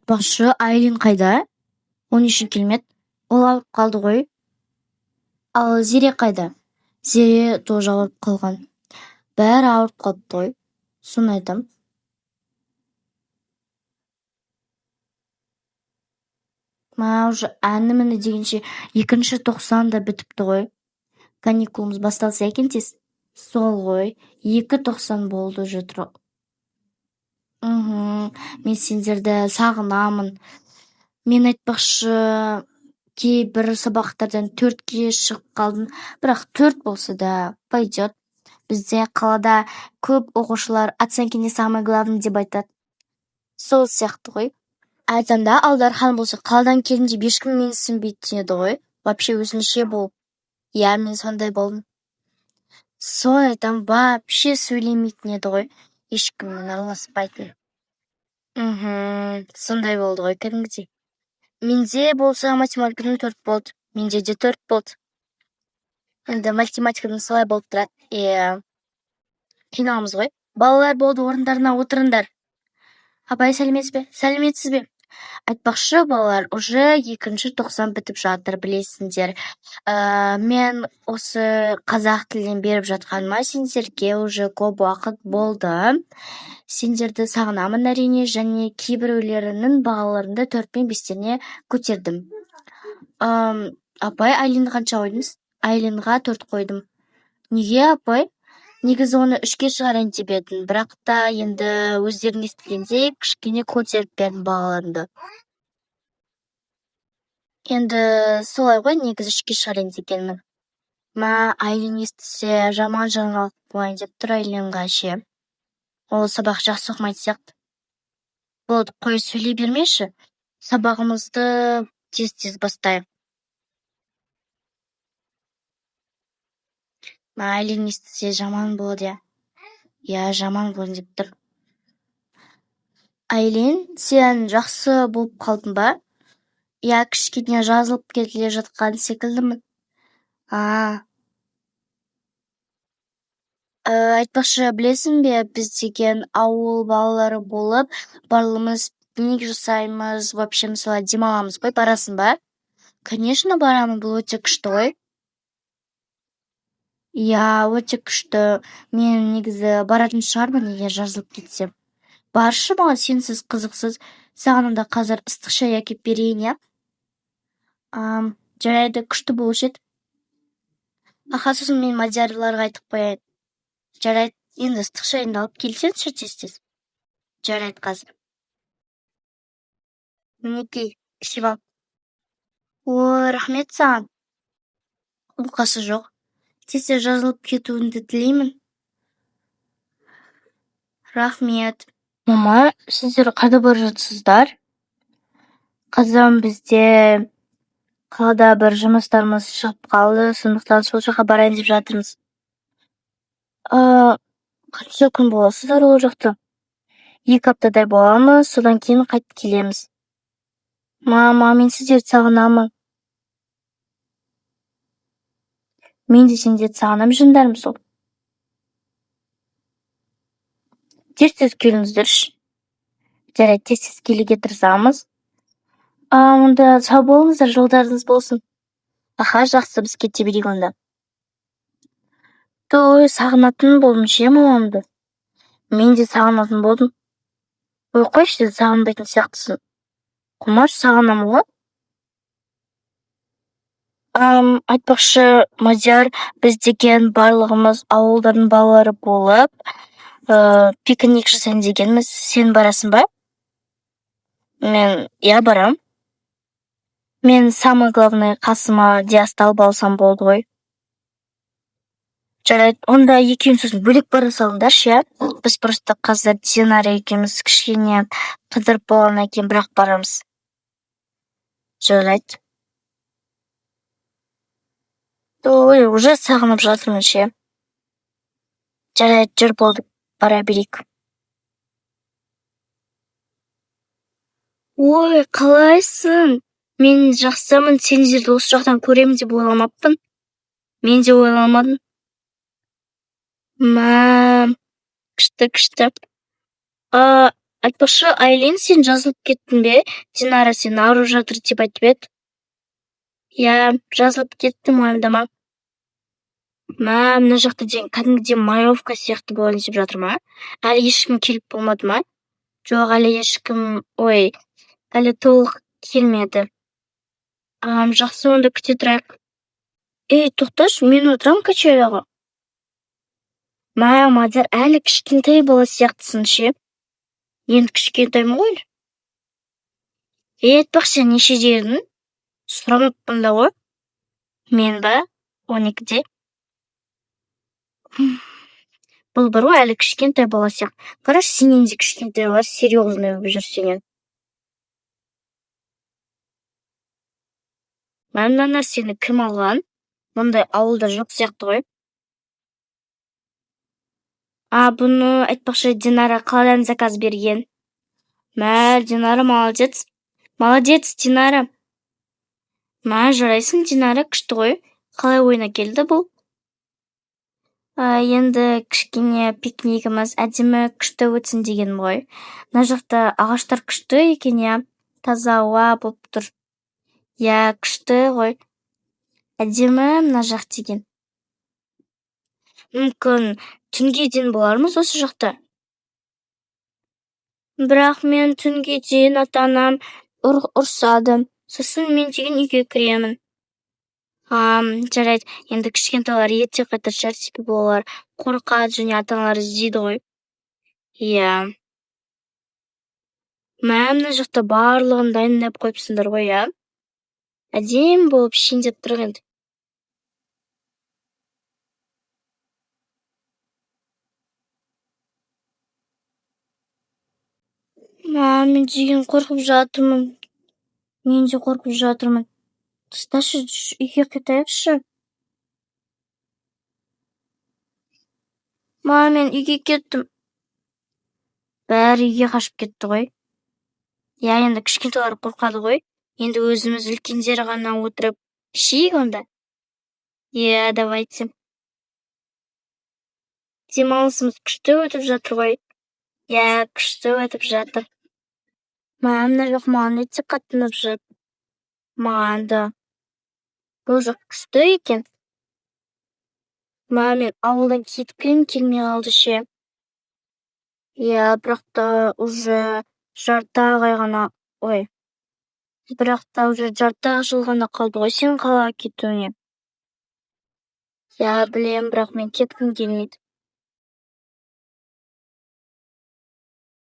Айтпақшы, Айлин қайда? Ол не үшін келмеді? Ол ауырып қалды ғой. Ал Зере қайда? Зере тоже ауырып қалған. Бәрі ауырып қалыпты ғой. Соны айтам. Мә, уже әні-міне дегенше екінші тоқсан да бітіпті ғой. Каникулымыз басталса екен тез. Сол ғой, екі тоқсан болды уже. Мхм. Мен сендерді сағынамын. Мен, айтпақшы, кейбір сабақтардан төртке шығып қалдым, бірақ төрт болса да пойдет. Бізде қалада көп оқушылар «оценки не самое главное» деп айтады, сол сияқты ғой. Айтам да. Алдархан болса, қаладан келдім деп ешкім менсінбейтін еді ғой вообще, өзінше болып. Иә, мен сондай болдым, соны айтамын. Вообще сөйлемейтін еді ғой, ешкіммен араласпайтын. Мхм, сондай болды ғой кәдімгідей. Менде болса математикадан төрт болды. Менде де төрт болды. Енді математикадан солай болып тұрады, иә, қиналамыз ғой. Балалар, болды, орындарына отырыңдар. Апай, сәлеметсіз бе? Сәлеметсіз бе? Айтпақшы, балалар, уже екінші тоқсан бітіп жатыр, білесіңдер. Мен осы қазақ тілінен беріп жатқаныма сендерге уже көп уақыт болды. Сендерді сағынамын, әрине. Және кейбіреулерінің бағаларымды төрт пен бестеріне көтердім. Апай, Айлинді қанша қойдыңыз? Айлинға төрт қойдым. Неге, апай? Негізі оны үшке шығарайын деп едім, бірақ та енді өздерің естігендей, кішкене көтеріп бердім бағаларымды. Енді солай ғой, негізі үшке шығарайын дегенмін. Мә, Айлин естісе, жаман жаңалық болайын деп тұр Айлинға ше. Ол сабақ жақсы оқымайтын сияқты. Болды, қой, сөйлей бермеші, сабағымызды тез тез бастайық. Мә, Айлин естісе, жаман болады. Иә, жаман болайын деп тұр. Айлин, сен жақсы болып қалдың ба? Иә, кішкене жазылып келе жатқан секілдімін. А, айтпақшы, білесің бе, біз деген ауыл балалары болып барлығымыз пикник жасаймыз, вообще, мысалы, демаламыз ғой. Барасың ба? Конечно, барамын, бұл өте күшті ғой. Иә, өте күшті. Мен негізі баратын шығармын, егер жазылып кетсем. Баршы, маған сенсіз қызықсыз. Саған онда қазір ыстық шай әкеліп берейін, иә? Жарайды, күшті болушы еді. Аха, сосын мен мадиярларға айтып қояйын. Жарайды, енді ыстық шайыңды алып келсеңші тез тез. Жарайды, қазір. Мінекей, ішіп ал. Ой, рахмет саған. Оқасы жоқ. Тез тез жазылып кетуіңді тілеймін. Рахмет. Мама, сіздер қайда бара жатсыздар? Қызым, бізде қалада бір жұмыстарымыз шығып қалды, сондықтан сол жаққа барайын деп жатырмыз. Қанша күн боласыздар ол жақта? 2 аптадай боламыз, содан кейін қайтып келеміз. Мама, мен сіздерді сағынамын. Мен де сендерді сағынамын, жандарым сол. Тез тез келіңіздерші. Жарайды, тез тез келуге тырысамыз. Онда сау болыңыздар, жолдарыңыз болсын. Аха, жақсы, біз кете берейік онда. Той, сағынатын болдым ше мамамды. Мен де сағынатын болдым. Ой, қойшы, сен сағынбайтын сияқтысың. Құмаш, сағынамын ғой. Айтпақшы, Мадияр, біз деген барлығымыз ауылдардың балалары болып пикник жасайын дегенбіз. Сен барасың ба? Мен, иә, барам. Мен, самое главное, қасыма Диасты алып алсам болды ғой. Жарайды, онда екеуің сосын бөлек бара салыңдаршы, иә. Біз просто қазір Динара екеуміз кішкене қыдырып болғаннан кейін бірақ барамыз. Жарайды. Ой, уже сағынып жатырмын ше. Жарайды, жүр, болды, бара берейік. Ой, қалайсың? Мен жақсымын. Сендерді осы жақтан көремін деп ойламаппын. Мен де ойламадым. Мә, күшті, күшті. Айтпақшы, Айлин, сен жазылып кеттің бе? Динара сен ауырып жатыр деп айтып еді. Иә, жазылып кеттім, уайымдама. Мә, мына жақта деген кәдімгідей маевка сияқты болайын деп жатыр ма? Әлі ешкім келіп болмады ма? Жоқ, әлі ешкім, ой, әлі толық келмеді. Жақсы, онда күте тұрайық. Ей, тоқташы, мен отырамын качеляға. Мә, Мадияр, әлі кішкентай бала сияқтысың ше. Енді кішкентаймын ғой. Ей, айтпақшы, сен нешеде едің? Сұрамаппын да ғой. Мен ба? 12-де. Бұл бар ғой, әлі кішкентай бала сияқты. Қарашы, сенен де кішкентайлар серьезный болып жүр сенен. Мә, мына нәрсені кім алған? Мұндай ауылда жоқ сияқты ғой. А, бұны, айтпақшы, Динара қаладан заказ берген. Мә, Динара молодец. Молодец, Динара. Мә, жарайсың, Динара, күшті ғой. Қалай ойына келді бұл? Енді кішкене пикнигіміз әдемі, күшті өтсін дегенім ғой. Мына жақта ағаштар күшті екен, иә. Таза ауа болып тұр. Иә, күшті ғой. Әдемі мына жақ деген. Мүмкін, түнге дейін болармыз осы жақта. Бірақ мен түнге дейін ата-анам ұрсады. Сосын мен деген үйге кіремін. Жарайды, енді кішкентайлар ерте қайтатын шығар, себебі олар қорқады және ата-аналары іздейді ғой. Иә. Мә, мына жақта барлығын дайындап қойыпсыңдар ғой, иә? Әдемі болып ішейін деп тұр енді. Мә, мен деген қорқып жатырмын. Мен де қорқып жатырмын. Тасташы, үйге қайтайықшы. Мә, мен үйге кеттім. Бәрі үйге қашып кетті ғой. Иә, енді кішкентайлар қорқады ғой. Енді өзіміз үлкендер ғана отырып ішейік онда. Иә, давайте. Демалысымыз күшті өтіп жатыр ғой. Иә, күшті өтіп жатыр. Мә, мына жақ маған өте қатты ұнап жатыр. Маған да. Бұл жақ күшті екен. Мә, мен ауылдан кеткім келмей қалды ше. Иә, бірақ та уже жарты ақ ай ғана, ой. Бірақ та уже жарты ақ жыл ғана қалды ғой сенің қалаға кетуіңе. Иә, білемін, бірақ мен кеткім келмейді.